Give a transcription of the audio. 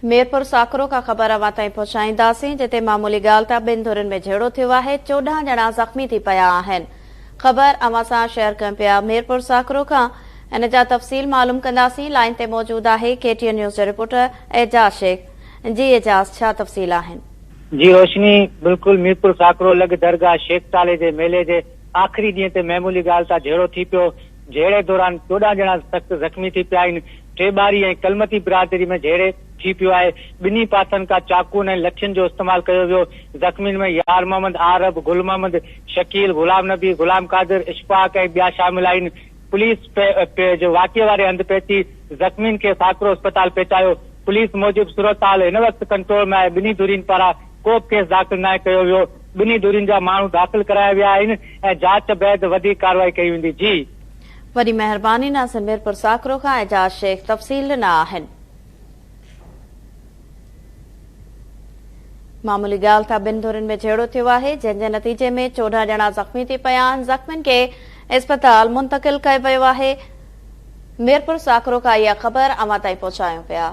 ميرپور ساڪرو کان خبر اوهان تائين پهچائينداسين جتي معمولي ڳالهه تان ٻن ڌرين ۾ جهيڙو ٿيو آهي 14 ڄڻا زخمي ٿي پيا آهن خبر اوهان سان شيئر ڪيون پيا ميرپور ساڪرو کان ان جا تفصيل معلوم ڪنداسين لائين تي موجود آهي ڪي ٽي اين نيوز جو رپورٽر اعجاز شيخ جي اعجاز ڇا تفصيل آهن. جي روشني بلڪل ميرپور ساڪرو لڳ درگاهه شيخ صالح جي ميلي جي آخري ڏينهن تي معمولي ڳالهه تان جهيڙو ٿي پيو جهيڙي دوران 14 ڄڻا سخت زخمي ٿي پيا آهن ٽيٻاري ۽ ڪلمتي برادري ۾ جهيڙي ٿي پيو آهي، ٻنهي پاسن کان چاقون ۽ لٺين جو استعمال ڪيو ويو، زخمين ۾ يار محمد، عارب، گل محمد، شڪيل، غلام نبي، غلام قادر، اشفاق ۽ ٻيا شامل آهن، پوليس جو واقعي واري هنڌ پهچي زخمين کي ساڪرو اسپتال پهچايو، پوليس موجب صورتحال هن وقت ڪنٽرول ۾ آهي، ٻنهي ڌرين پاران ڪو به ڪيس داخل ناهي ڪيو ويو، ٻنهي ڌرين جا ماڻهو داخل ڪرايا ويا آهن ۽ جاچ بعد وڌيڪ ڪارروائي ڪئي ويندي، جي. وڏي مهرباني ناصر ميرپور ساڪرو کان اعجاز شيخ تفصيل ڏنا آهن. معمولي ڳالهه تان ٻن ڌرين ۾ جهيڙو ٿيو آهي جنهن جي نتيجي ۾ 14 ڄڻا زخمي ٿي پيا آهن زخمين کي اسپتال منتقل ڪيو ويو آهي ميرپور ساڪرو کان اها خبر اوهان تائين پهچايون پيا.